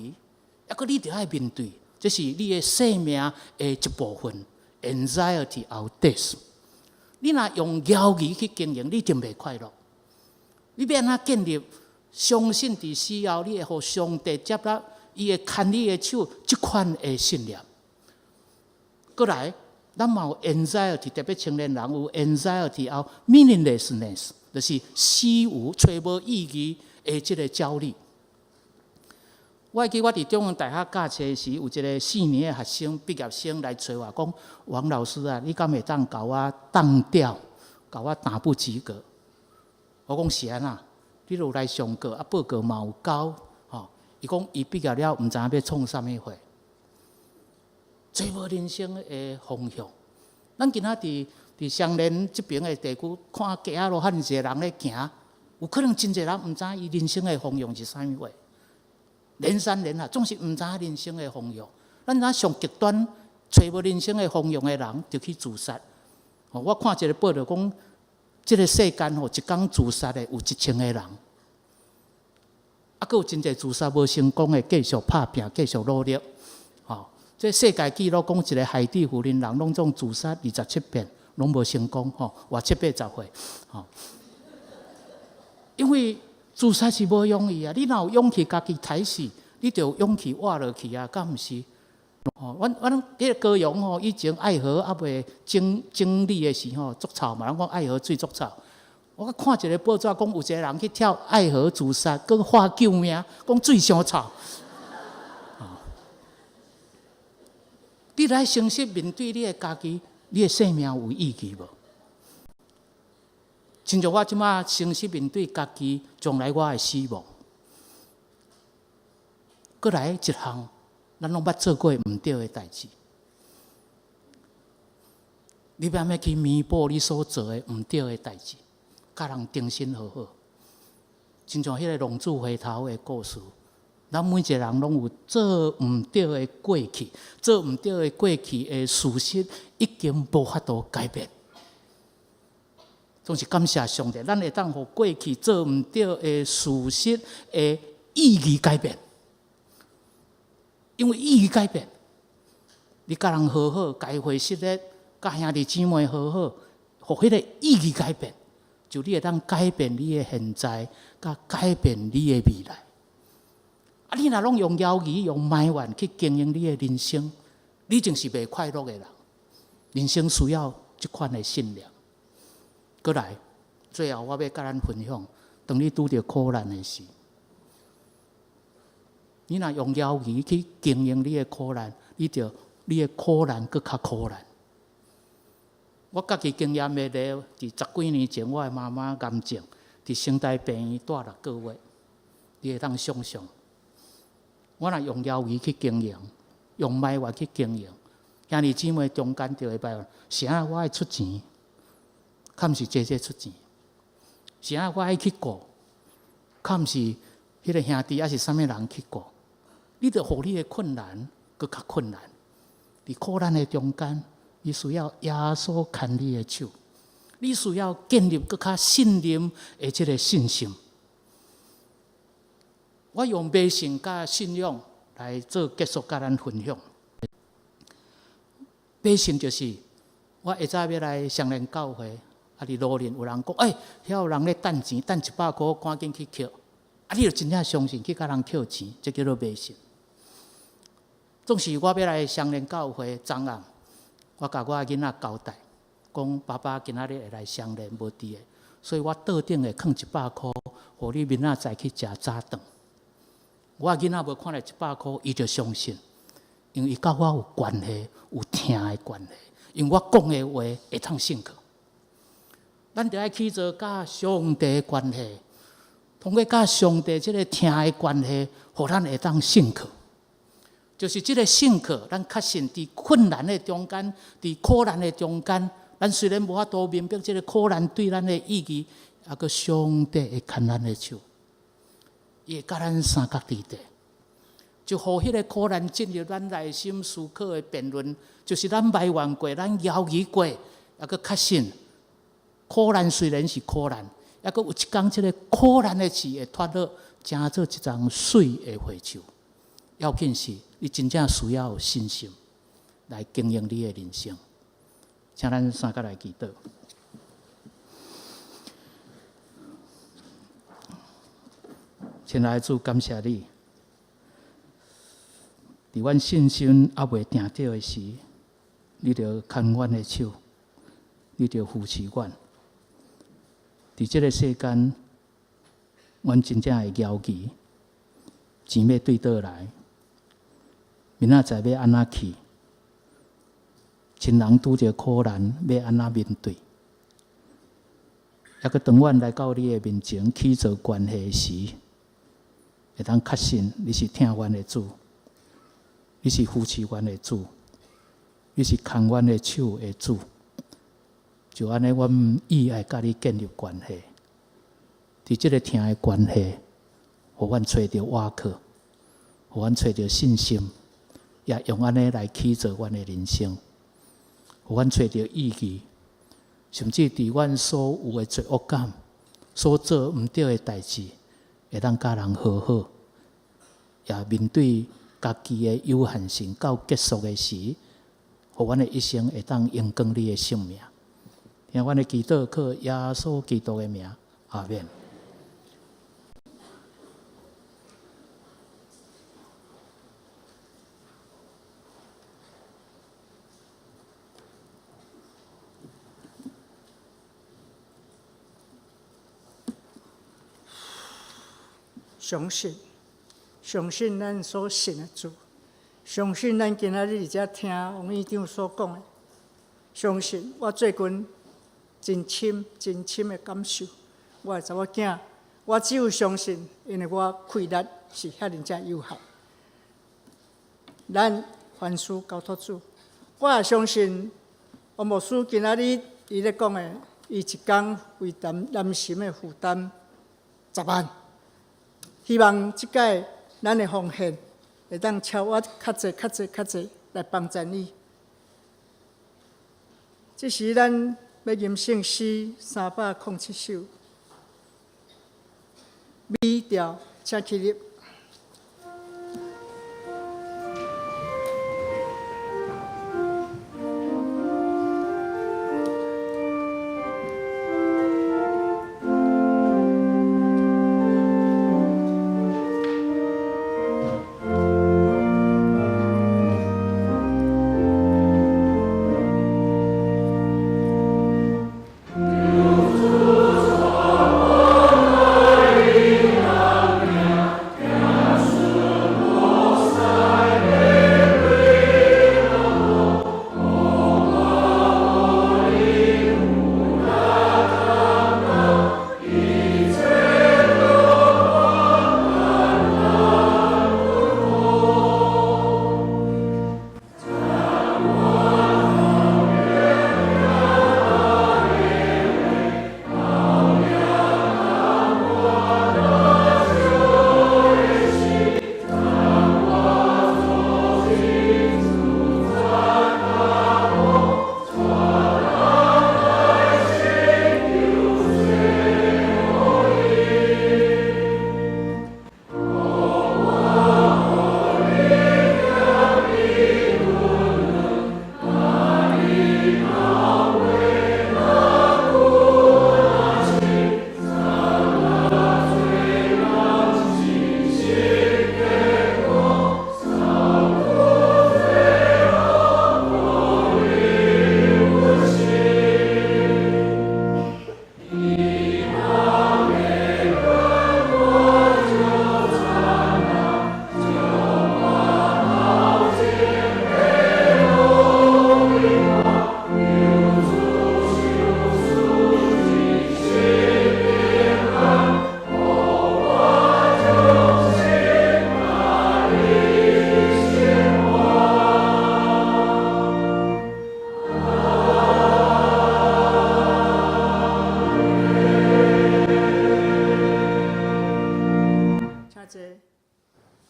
抑閣你著愛面對，這是你的生命的一部分。Anxiety of death。你若用猶豫去經營，你一定袂快樂。你欲按怎建立相信佇死後，你會予上帝接納，伊會牽你的手，這款的信念。過來，咱嘛有 anxiety，特別青年人有 anxiety of meaninglessness，就是死無揣無意義的這个焦慮。我會記我佇中央大學教冊時，有一個四年的學生畢業生來揣我講：王老師啊，你敢會當共我當掉，共我打不及格？我講是按怎？你有來上課啊？報告嘛有交，吼。伊講伊畢業了，毋知影欲創啥物貨，揣無人生的方向。咱今仔佇雙連這爿的地區，看街仔路遐爾濟人咧行，有可能真濟人毋知影伊人生的方向是啥物貨。連山連海，總是毋知影人生的方向。咱知影上極端揣無人生的方向的人，就去自殺。我看一个報道講，這个世間吼，一工自殺的有1000个人，啊，閣有真濟自殺無成功的，繼續拍拚，繼續努力。吼，這世界紀錄講一个海地婦人人攏總自殺27遍，攏無成功，吼，活七八十歲，吼。因為自殺是無容易啊！你若有勇氣家己刣死，你就有勇氣活落去啊，敢毋是？吼，阮彼個高雄吼，以前愛河猶未整理的時吼，足臭嘛，人講愛河水足臭。我看一个報紙講有一个人去跳愛河自殺，閣喊救命，講水傷臭。你來誠實面對你的家己，你的生命有意義無？親像我這馬誠實面對家己，將來我的死亡，閣來一項，咱攏捌做過毋對的代誌。你欲按怎去彌補你所做的毋對的代誌，佮人重新和好。親像彼个浪子回頭的故事，咱每一个人攏有做毋對的過去，做毋對的過去的事實已經無法度改變。總是感謝上帝，咱會當予過去做毋對的事實的意義改變。因為意義改變，你佮人和好，共伊回失的，佮兄弟姊妹和好，予彼个意義改變，就你會當改變你的現在，佮改變你的未來。啊，你若攏用枵疑、用埋怨去經營你的人生，你就是袂快樂的人。人生需要這款的信念。閣來，最後我欲佮咱分享，當你拄著苦難的時，你若用枵疑去經營你的苦難，你的苦難閣較苦難。我家己經驗的例，佇十幾年前，我的媽媽癌症，佇成大病院蹛6個月，你會當想像，我若用枵疑去經營，用埋怨去經營，兄弟姊妹中間就會埋怨，啥我愛出錢，較毋是姐姐出錢，啥我愛去顧，較毋是彼个兄弟抑是啥物人去顧，你著予你的困難閣較困難。佇苦難的中間，你需要耶穌牽你的手，你需要建立閣較信任的這个信心。我用迷信佮信仰來做結束，佮咱分享。迷信就是我下早欲來雙連教會，啊，佇路面有人講，欸，遐有人咧趁錢，趁100箍，趕緊去抾。啊，你就真正相信去共人抾錢，這叫做迷信。總是我欲來雙連教會，昨暗我共我囡仔交代，講爸爸今仔日會來雙連無佇的，所以我桌頂會囥100箍，予你明仔載去食早頓。我囡仔無看著一百箍，伊就相信，因為伊佮我有關係，有疼的關係，因為我講的話會通信靠。咱著愛去做佮上帝的關係，通過佮上帝這个疼的關係，予咱會當信靠。就是這个信靠，咱確信佇困難的中間，佇苦難的中間，咱雖然無法度明白這个苦難對咱的意義，猶閣上帝會牽咱的手，伊會佮咱相佮佇地，就予彼个苦難進入咱內心思考的辯論，就是咱埋怨過，咱猶疑過，猶閣確信苦難雖然是苦難，猶閣有一工這个苦難的刺會脫落，成做一叢媠的花樹。要緊是，你真正需要有信心來經營你的人生。請咱三個來祈禱。親愛的主，感謝你，佇阮信心猶未定著的時，你著牽阮的手，你著扶持阮。佇這个世間，阮真正會猶疑，錢欲對佗來？明仔載欲按怎去？親人拄著苦難，欲按怎面對？猶閣當阮來到你的面前去做關係時，會當確信你是疼阮的主，你是扶持阮的主，你是牽阮的手的主。就按呢，阮意愛佮你建立關係，佇這个疼的關係，予阮揣著倚靠，予阮揣著信心。也用按呢來去做阮的人生，予阮揣著意義，甚至佇阮所有的罪惡感、所做毋對的代誌，會當佮人和好，也面對家己的有限性到結束的時，予阮的一生會當榮光你的聖名。聽阮的祈禱，靠耶穌基督的名，阿們。相信，相信咱所信的主，相信咱今仔日佇遮聽王院長所講的，相信我最近真深、真深的感受，我的查某囝，我只有相信，因為我氣力是遐爾遮有限。咱凡事交託主，我也相信王牧師今仔日伊咧講的，伊一工為擔擔心的負擔10萬，希望這擺咱的奉獻會當超越較濟、較濟、較濟來幫贊伊。這時咱欲吟聖詩307首，美調，請起立。請坐。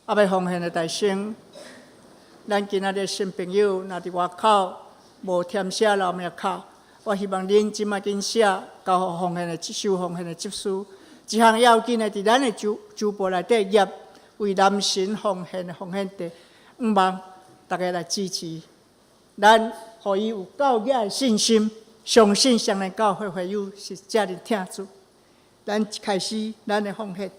啊，欲奉獻的大聲，咱今仔日新朋友，若佇外口無填寫留名卡，我希望恁這擺緊寫，交予奉獻的收奉獻的執事。一項要緊的，佇咱的周周報內底頁為男神奉獻的奉獻地，向望大家來支持。咱予伊有夠額的信心，相信雙連教會會友是遮爾疼主。咱開始咱的奉獻。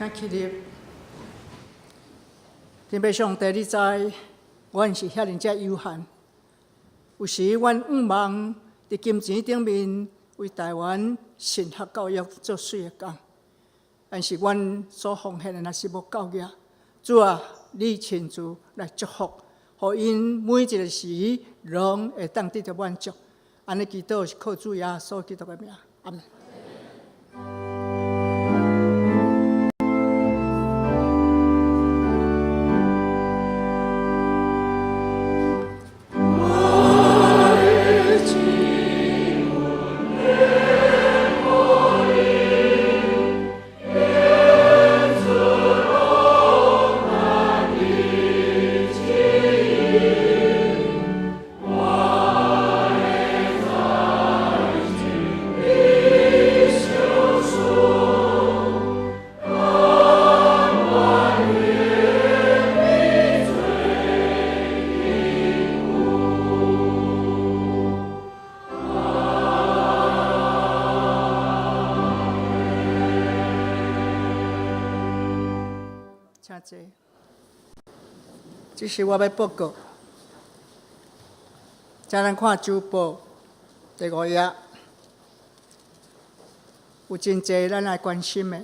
請起立。天父上帝，你知，阮是遐爾遮有限。有時阮向望佇金錢頂面為台灣神學教育做媠的工，但是阮所奉獻的若是無夠額，主啊，你親自來祝福，予𪜶每一个時攏會當得著滿足。按呢祈禱是靠主耶穌基督的名，阿們。請坐。這是我欲報告。請咱看週報第五頁，有真濟咱愛關心的。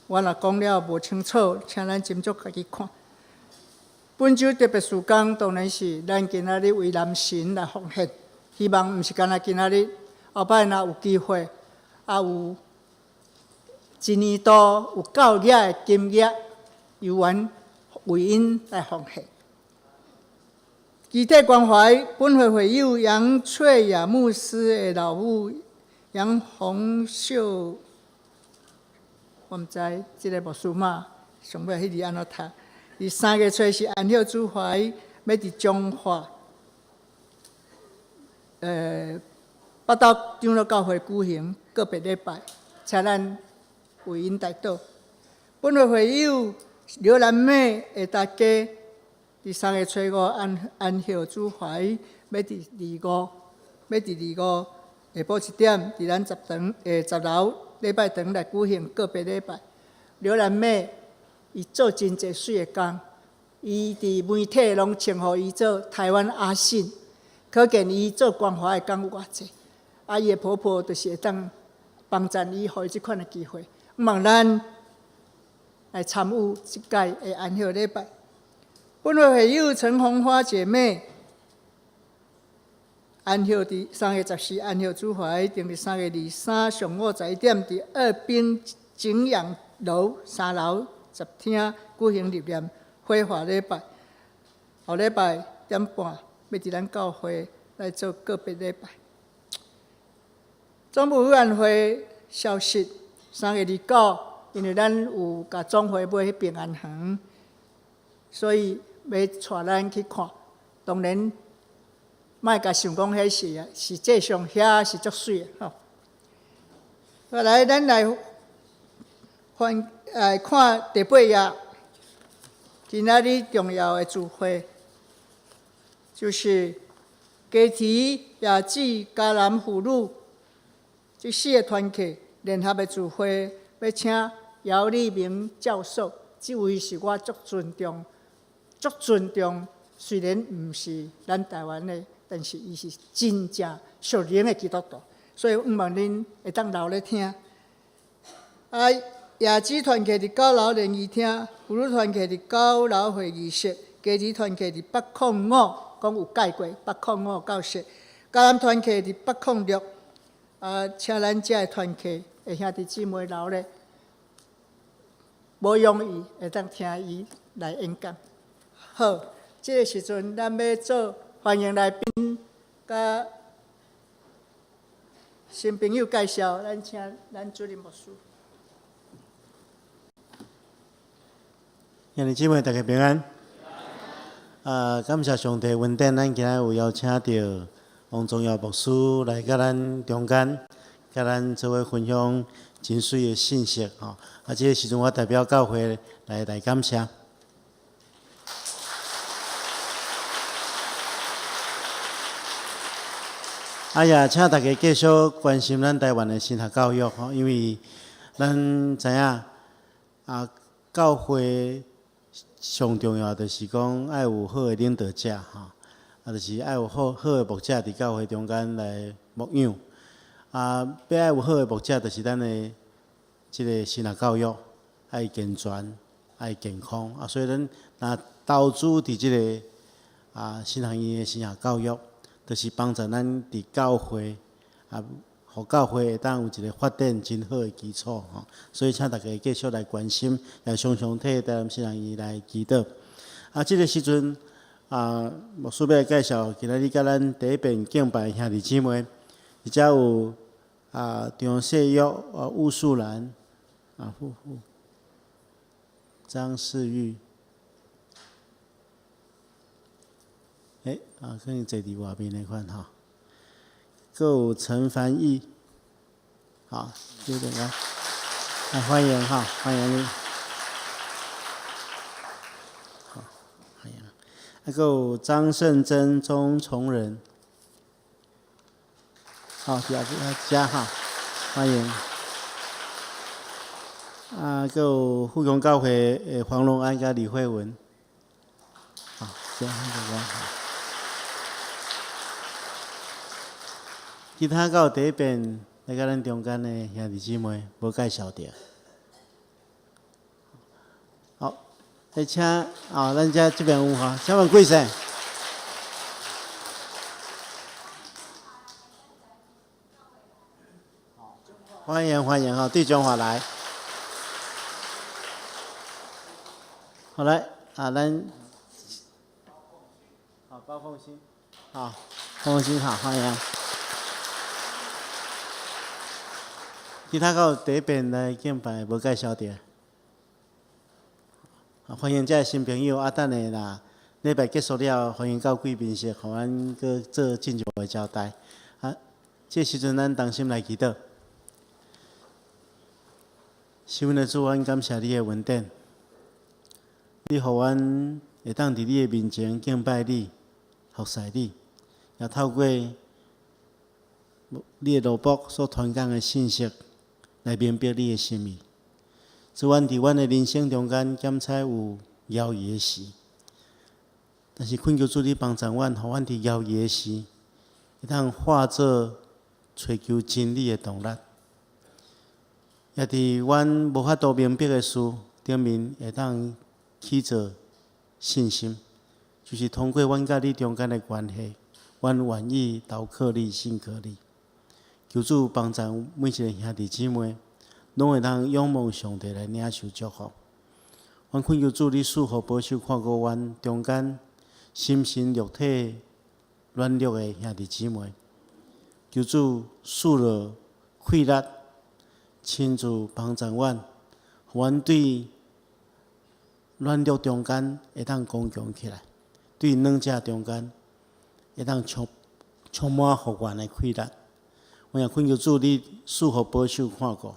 我若講了無清楚，請咱斟酌家己看。本週特別事工當然是咱今仔日為男神來奉獻，希望毋是干焦今仔日，後擺若有機會，也有一年度有夠額的金額，猶原為𪜶來奉獻。具體關懷本會會友楊翠雅牧師的老母楊紅秀，我毋知這个牧師媽上尾彼字按怎讀。佇3月初四安息主懷，欲佇彰化，北斗長老教會舉行告別禮拜，請咱為𪜶代禱。本會會友劉蘭妹的大家，佇3月初五安息主懷，欲佇二五下晡1點，佇咱10樓禮拜堂來舉行告別禮拜。劉蘭妹伊做真濟媠的工，伊佇媒體攏稱呼伊做台灣阿信，可見伊做關懷的工有偌濟。啊，伊的婆婆就是會當幫贊伊，予伊這款的機會。望咱來參與這屆的安息禮拜。本會會友陳紅花姐妹安息佇3月14安息主懷，定佇3月23上午11點，佇二濱景陽樓3樓10廳舉行入殮火化禮拜。後禮拜點半，欲佇咱教會來做告別禮拜。總務委員會消息，3月29，因為咱有共總會買彼平安園，所以欲帶咱去看。當然，莫共想講彼是啊，實際上遐是足媠的吼。後來，咱來翻來看第八頁，今仔日重要的聚會，就是家提、雅姊、迦南婦女這四个團契聯合的聚會，欲請姚立明教授，這位是我足尊重、足尊重。雖然毋是咱台灣的，但是伊是真正屬靈的基督徒，所以向望恁會當留咧聽。啊，雅姊團契佇九樓聯誼廳，婦女團契佇九樓會議室，家己團契佇805，講有改過，805教室，迦南團契佇806。啊，請咱遮的團契的兄弟姊妹留咧，無容易會當聽伊來演講。好，這个時陣咱欲做歡迎來賓，佮新朋友介紹，咱請咱主任牧師。兄弟姊妹，大家平安。感謝上帝恩典，咱今仔日有邀請著王宗耀牧師來佮咱中間，佮咱做伙分享真媠的信息吼。啊，這个時陣我代表教會來感謝。啊也，請大家繼續關心咱台灣的神學教育吼，因為咱知影啊，教會上重要就是講愛有好的領導者吼，啊，就是愛有好好的牧者佇教會中間來牧養。啊，欲愛有好的牧者，就是咱的這个神學教育愛健全、愛健康。啊，所以咱若投資佇這个神學院的神學教育，就是幫助咱佇教會啊，予教會會當有一个發展真好的基礎吼。所以請大家繼續來關心，也常常替台南神學院來祈禱。啊，這个時陣啊，牧師欲來介紹今仔日佮咱第一遍敬拜的兄弟姊妹，而且有張世玉、吳素蘭、夫婦、張世玉，可能坐佇外面那款吼，閣有陳凡義，好，這邊來，歡迎哈，歡迎你，好，歡迎，閣有張勝珍、鍾崇仁。好，加加哈，歡迎。啊，閣有富強教會的黃榮安佮李慧文。好，這樣這個。其他閣有第一遍來佮咱中間的兄弟姊妹無介紹著。好，來請啊，咱遮這邊有哈，請問貴姓？歡迎歡迎哈，對彰化來。好來，啊，咱好包鳳馨，好，鳳馨好，歡迎。其他閣有第一遍來敬拜無介紹著。歡迎這新朋友啊，等下啦，禮拜結束了，歡迎到貴賓室，予阮閣做進一步的交代。啊，這時陣咱同心來祈禱。是阮的主，阮感謝你的恩典，你予阮會當佇你的面前敬拜你、服侍你，也透過你的奴僕所傳講的信息來明白你的心意。主，阮佇阮的人生中間檢採有猶豫的時，但是懇求主你幫助阮，予阮佇猶豫的時，會當化做追求真理的動力。也佇阮無法度明白的事頂面，會當起做信心，就是通過阮佮你中間的關係，阮願意投靠你、信靠你。求主幫助每一个兄弟姊妹，攏會當仰望上帝來領受祝福。阮懇求主，你賜福保守看顧阮中間心神肉體軟弱的兄弟姊妹。求主賜落氣力。親自幫助阮，予阮對軟弱中間會當剛強起來，對兩者中間會當充滿復原的氣力。我也懇求主，你賜福保守看顧，予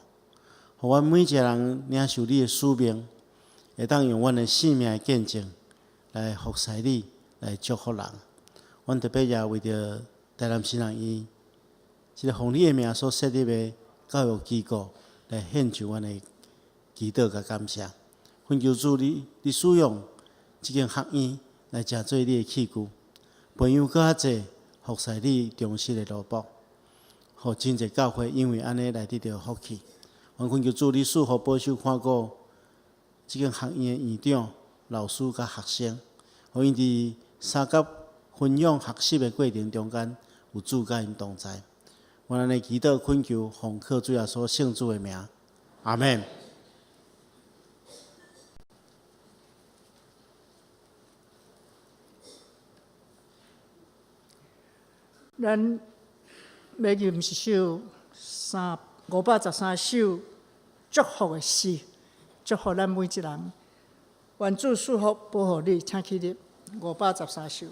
阮每一個人領受你的使命，會當用阮的性命的見證來服侍你，來祝福人。阮特別也為著台南神學院這个奉你的名所設立的教育機構來獻上阮的祈禱佮感謝。懇求主你，你使用這間學院來成做你的器具，培養閣較濟服侍你忠實的奴僕，予真濟教會因為按呢來得著福氣。阮懇求主你賜福保守看顧這間學院的院長、老師佮學生，予𪜶佇相佮分享學習的過程中間，有主佮𪜶同在。阮按呢祈禱懇求，奉靠主耶穌聖子的名，阿們。咱欲吟一首三513首祝福的詩，祝福咱每一人。願主賜福保護你，請起立。513首。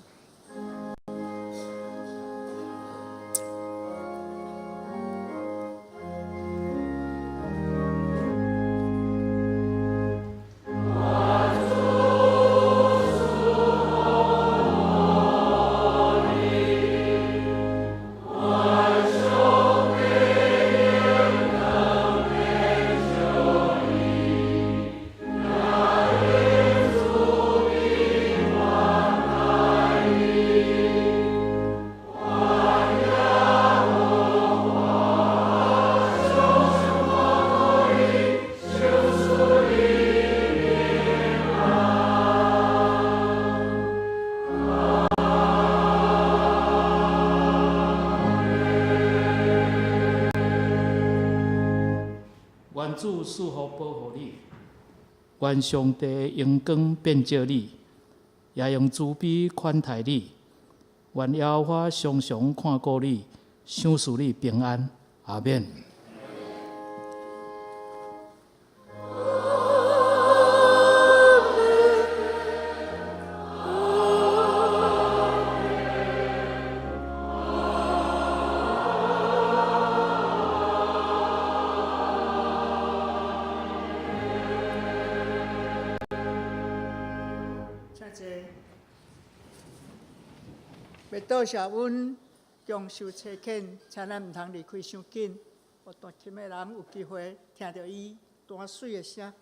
願主賜福保護你，願上帝榮光遍照你，也用慈悲款待你。願耶和華常常看顧你，賞賜你平安。阿免。請坐。欲多謝阮共受差遣，請咱毋通離開傷緊，予彈琴的人有機會聽著伊彈媠的聲。